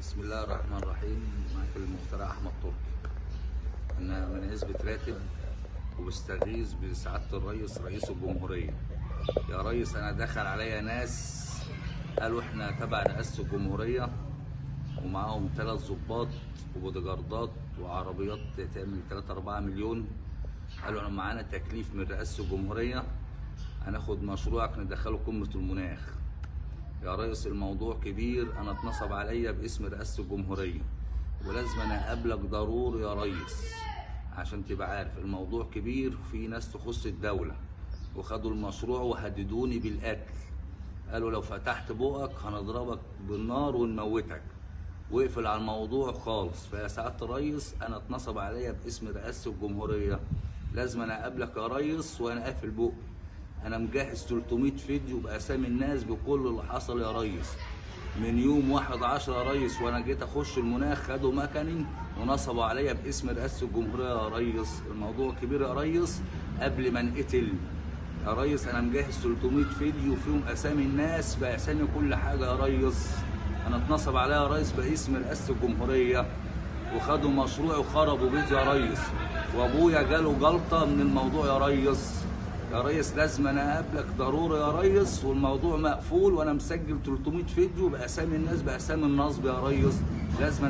بسم الله الرحمن الرحيم. معاك المخترع احمد تركي. انا من عزبة راتب وبستغيث بسعادة الرئيس رئيس الجمهورية. يا ريس، انا دخل عليا ناس قالوا احنا تبع رئاسة الجمهورية ومعاهم 3 ظباط وبوديجاردات وعربيات تعمل 3 4 مليون. قالوا احنا معانا تكليف من رئاسة الجمهورية، هناخد مشروعك ندخله قمة المناخ. يا ريس الموضوع كبير، انا اتنصب عليا باسم رئاسة الجمهورية ولازم انا اقابلك ضروري يا ريس عشان تبقى عارف الموضوع كبير، في ناس تخص الدولة وخدوا المشروع وهددوني بالقتل. قالوا لو فتحت بقك هنضربك بالنار ونموتك، واقفل على الموضوع خالص. فيا سعادة الريس انا اتنصب عليا باسم رئاسة الجمهورية، لازم انا اقابلك يا ريس وانا قافل بقي. انا مجهز 300 فيديو باسامي الناس بكل اللي حصل يا ريس من يوم 1/10 يا ريس، وانا جيت اخش المناخ خدوا مكني ونصبوا عليا باسم رئاسة الجمهورية يا ريس. الموضوع كبير يا ريس قبل ما انقتل يا ريس. انا مجهز 300 فيديو فيهم اسامي الناس باسامي كل حاجة يا ريس. انا اتنصب عليا يا ريس باسم رئاسة الجمهورية وخدوا مشروعي وخربوا بيتي يا ريس، وابويا جاله جلطة من الموضوع يا ريس. يا ريس لازم انا اقابلك ضروري يا ريس، والموضوع مقفول وانا مسجل 300 فيديو باسامي الناس باسامي النصب يا ريس. لازم